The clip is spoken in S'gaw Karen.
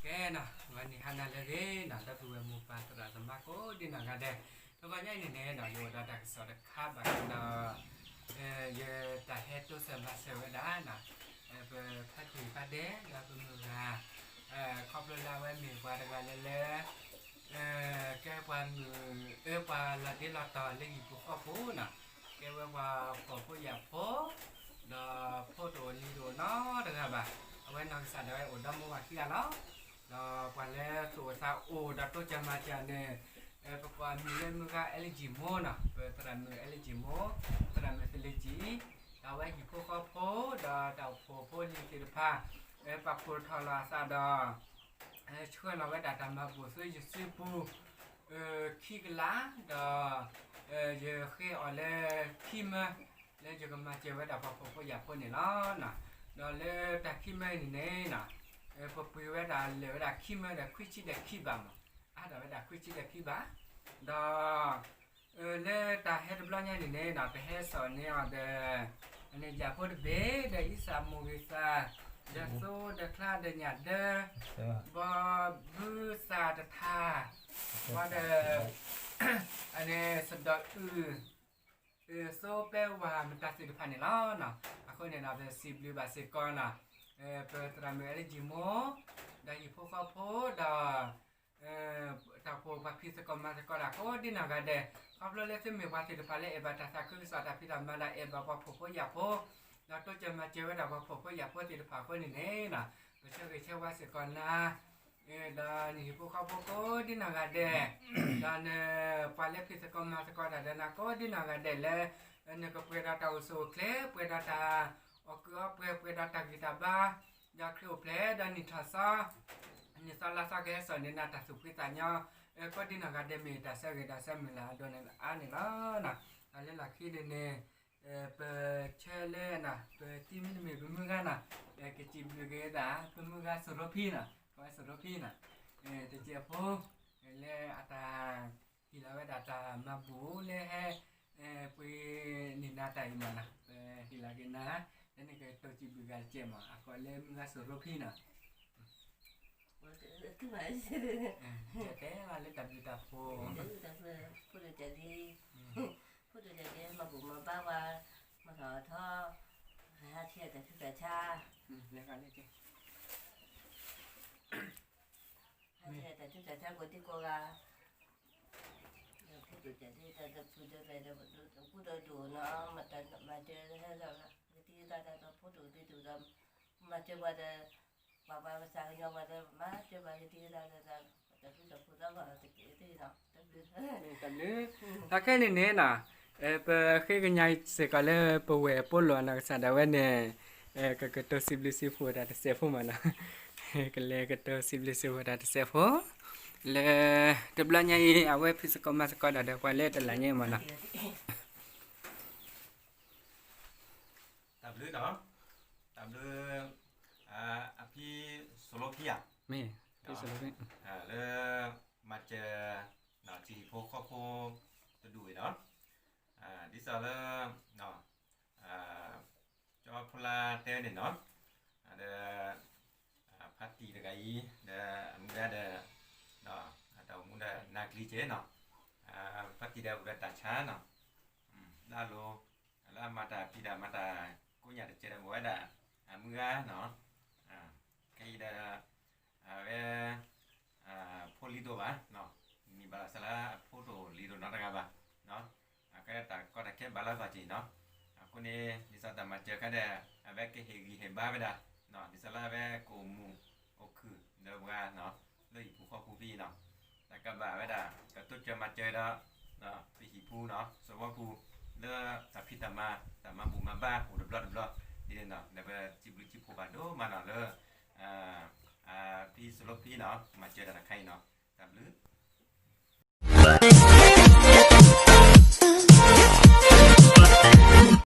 အဲၣ်နီၤ ဂီၤနံၤဟါနၤလၢအဂ့ၤနီၤ ဒီပုၢ်ဝဲၢ်မိၢ်ပၢ်သရၣ်သမါကိးဒ်နီၢ်ဂၤဒဲး, တဂီၤညါအံၤန့ၣ်န့ၣ်နီၤ ယအိၣ်ဒီးတၢ်ကစီၣ်တခါဘၣ်ဃးဒီး ယတၢ်ဟဲတိစၢၤမၤစၢၤဝဲဒၣ်နီၤ ပဖါတံၢ်ဖါဒဲး ဒီးပမုၢ်ဂၤ ခီဖျိလၢအဝဲမ့ၢ်ပှၤတဂၤလၢလၢ ကဲပှၤမုၢ်အၢပှၤလီၤဒ့လီၤတီၤလၢဟံၣ်ဖိဃီဖိနီၤ, ကဲဝဲပှၤဖှီၣ်ဖိယာ်ဖိ, ဒီးဖိတအိၣ်လံၤတအိၣ်နီတဂၤဘၣ်, အဝဲနီၢ်ကစၢ်ဒၣ်ဝဲအိၣ်ဒီမိၢ်ဝၤခံဂၤလီၤ. ဒီးပှၤလၢသူၣ်အိၣ်သးအိၣ်ဒီးတိစၢၤမၤစၢၤန့ၣ် ပကိးအမံၤလၢမုၢ်ဂၤ အဲလၢကံမိၢ်နီၤ, ပသရၣ်မုၣ်အဲလၢကံမိၢ်, သရၣ်မုၣ်သလ့ကံ, ဒီးအဝဲဟံၣ်ဖိဃီဖိ ဒီးတၢ်အိၣ်ဖှိၣ်ဖိလံၤသ့ၣ်တဖၣ် ပာ်ဖှိၣ်ထီၣ်လီၤအသးဒီး ဆှၢလီၤဝဲဒၣ်တၢ်မၤဘူၣ်ဆူယစုပူၤ ခံကလး, ဒီး ယဃ့အီၤလၢခံမၢ လၢယကမၤစၢၤဝဲဒၣ်ပှၤဖှီၣ်ဖိယာ်ဖိန့ၣ်လီၤ. ဒီးလၢတၢ်ခံမၢအံၤန့ၣ်န့ၣ် ပပှ့ၤဝဲဒၣ်လၢာ်ဝဲဒၣ်ခံမၢဒီးခွံဆံဒီးခံဘးမး, အါထီၣ်ဝဲဒၣ်ခွံဆံဒီးခံဘး, ဒီး လၢတၢ်ဟဲတဘျီညါန့ၣ်န့ၣ်နီၤ ပဟဲစိာ်န့ၢ်အီၤဒီး အန့ၣ်ယၤဖိတဘ့ၣ် ဒီးအံသၣ်မိၢ်ဂ့ၤသၣ်, ဒီးသိဒီးချါဒီးညၣ်ဒၢ, ဘီဘုသၣ်တထါ, ဘီဒီး အန့ၣ်စဒီးအုၣ်, သိပဲဝၤမတၤသ့ၣ်တဖၣ်န့ၣ်လီၤ. အဃိန့ၣ်ဒီး ပစံးဘျုးဘၣ်စ့ၢ်ကီးနီၤ ပသရၣ်မုၣ်အဲလၢကံမိၢ် ဒီးဟံၣ်ဖိဃီဖိဒီး တၢ်အိၣ်ဖှိၣ်ပှၤဖံးသကိးမၤသကိးတၢ်ကိးဒ်နီၢ်ဂၤဒဲး, ခီဖျိလၢသုမ့ၢ်ပှၤသ့ၣ်တဖၣ်လၢအဲၣ်ဘၣ်တၢ်သးခုကစီၣ်တၢ်ဖံးတၢ်မၤဒီးအဲၣ်ဘၣ်ပှၤဖှီၣ်ဖိယာ်ဖိ, ဒီးတိစၢၤမၤစၢၤဝဲဒၣ်ပှၤဖှီၣ်ဖိယာ်ဖိသ့ၣ်တဖၣ်အဃိန့ၣ်န့ၣ်နီၤ ပဆၢဂ့ၤဆၢဝါစ့ၢ်ကီးနၤ ဒီးနဟံၣ်ဖိဃီဖိကိးဒ်နီၢ်ဂၤဒဲး, ဒီးနပှၤလၢဖံးသကိးမၤသကိးတၢ်ဒီးနၤကိးဒ်နီၢ်ဂၤဒဲးလၢ နကပှဲၤဒီးတၢ်အိၣ်ဆူၣ်အိၣ်ချ့ ပှဲၤဒီးတၢ်အီၣ်ကုၢ်အီပှဲၤ ပှဲၤဒီးတၢ်ဂံၢ်တၢ်ဘါ, ဒီးခရံာ်အိၣ်ဖျဲၣ်ဒီးနံၣ်ထီၣ်သီ နံၣ်သီလါသီကဟဲစိာ်န့ၢ်နၤတၢ်သူၣ်ဖှံသးညီ, ကိးဒ်နီၢ်ဂၤဒဲးမ့ၢ်တၢ်ဆၢဂ့ၤဒီးဆၢမုၢ်လၢ်အဒိၣ်န့ၣ်အါန့ၣ်လီၤ. တၢ်လၢလီၢ်ခံန့ၣ်န့ၣ် ပဆၢလၢနီၤ ပသံမ့တမ့ၢ်ပမုၢ်ဂၤနီၤ ကစံးဘျုးက့ၤသး ပမုၢ်ဂၤစိရိဖံနီၤ ပဝဲစိရိဖံနီၤ တစဲးဖိ လၢအတၢ်ဟ့ၣ်လီၤဝဲဒၣ်တၢ်မၤဘူၣ်လၢဟဲ ပှ့ၤန့ၢ်နၤတၢ်အံၤမးနီၤ ပဟ့ၣ်လီၤက့ၤနၤ လၢနကတိၤစံးဘျုးဂၤတစဲးမး အကိးလၢမုၢ်ဂၤစိရိဖံနီၤ တဲလီၤလၢတၢ်ဘျုးတၢ်ဖှိၣ် ဖိဒိၣ်တၢ်ဒ့ ဖိဒိၣ်တၢ်ဒ့ မၤဘူၣ်မၤဘါဝဲ မၤထီၣ်ထီ ဟးထီၣ်တၢ်ဆူးတၢ်ဆါ ဟးထီၣ်တၢ်ဆူးတၢ်ဆါကိးဒံကိးဂၤ ဒီးဖိဒိၣ်တၢ်ဒ့ တၢ်ဒီဖုၣ်ဒီဖျဲၣ်ဒီး ကူဒီးဒိၣ်နီၤ မၤတၢ်မၤစၢၤဟဲဒီး ကသံၣ်သးတၢ်ဒီးဖိဒိၣ်ဒ့ဒိၣ်ဒီး မၤစၢၤပှၤဒီး ပှၤပှၤကစၢ်ကညီပှၤဒီး မၤစၢၤပှၤကသံၣ်သးတၢ်ဒီး တၢ်ဘျုးတၢ်ဖှိၣ်သးဂီၢ်တက့ၢ်သ့ၣ်နီၤ တၢ်ဘျုး တၢ်ခဲန့ၣ်န့ၣ်နီၤ ပဃ့ကညးစ့ၢ်ကီးလၢပဝဲၢ်အပီလီၢ်အနီၢ်ကစၢ်ဒၣ်ဝဲန့ၣ် ကကတိၤစံးဘျုးစံးဖှိၣ်တၢ်တစဲးဖိမးနီၤ ကလဲၤကတိၤစံးဘျုးစံးဖှိၣ်တၢ်တစဲးဖိ လၢ တဘျီညါအံၤ အဝဲဖံးသကိးမၤသကိးတၢ်ဒီးပှၤလၢတလၢ်ညါအံၤမးနီၤ တၢ်ဘျုးနီၤ တၢ်ဘျုး အဖံစိရိဖံဧါ မ့ၢ် ဖံစိရိဖံ လၢ မၤစၢၤ ထံဖိကီၢ်ဖိ တဒူၣ်အံၤနီၤ ဒ်သိးလၢ ကၠီဖိလါတဲန့ၣ်နီၤ ဒီး ဖါတံၢ်တဂၤအံၤ ဒီးအမုၢ်ဂၤဒီး တၢ်အိၣ်မူဒီးနၢ်ကျံၤက့နီၤ ဖါတံၢ်ဒီးအိၣ်ဒီးတၢ်ဆါနီၤ လၢအလိၤ လၢအမၤတၢ်ဖံးတၢ်မၤတၢ်ကိးညၣ်တကဲးဒီးအိၣ်ဝဲဒၣ် အမုၢ်ဂၤနီၤ ခဲအံၤဒီး အဝဲ ဖိလံၤဒိၣ်ဘၣ် မ့ၢ်ဘၣ်လီၤစၢ်လၢအဖိတအိၣ်လံၤဒိၣ်နီတဂၤဘၣ် အကဲတၢ်ကီတၢ်ခဲဘၣ်လၢသးက့ၤနီၤ အဃိန့ၣ် ဒ်သိးတၢ်မၤစၢၤခါဒီး အဝဲကဟ့ၣ်ဂံၢ်ဟ့ၣ်ဘါဝဲဒၣ် ဒ်သိးလၢအဝဲကအိၣ်မူအိၣ်ခုၣ်ဒီးပှၤ လၢဟံၣ်ပူၤဃီပူၤဖဲအံၤနီၤ တၢ်ကဘၣ်ဝဲဒၣ် ကတိစၢၤမၤစၢၤဒီး ပဟံၣ်ပူၤနီၤ စီၤဝီပူၤ လၢတၢ်ဖံးတၢ်မၤ တၢ်မၤဘူၣ်မၤဘါအိၣ်တဘျီတဘျီ ဒ်န့ၣ်နီၤ ဒီးပစံးဘျုးစံးဖှိၣ်ဘၣ်ဒိၣ်မးနီၤလၢ ဖံစိရိဖံနီၤ မၤစၢၤတၢ်တခါအံၤနီၤ တၢ်ဘျုး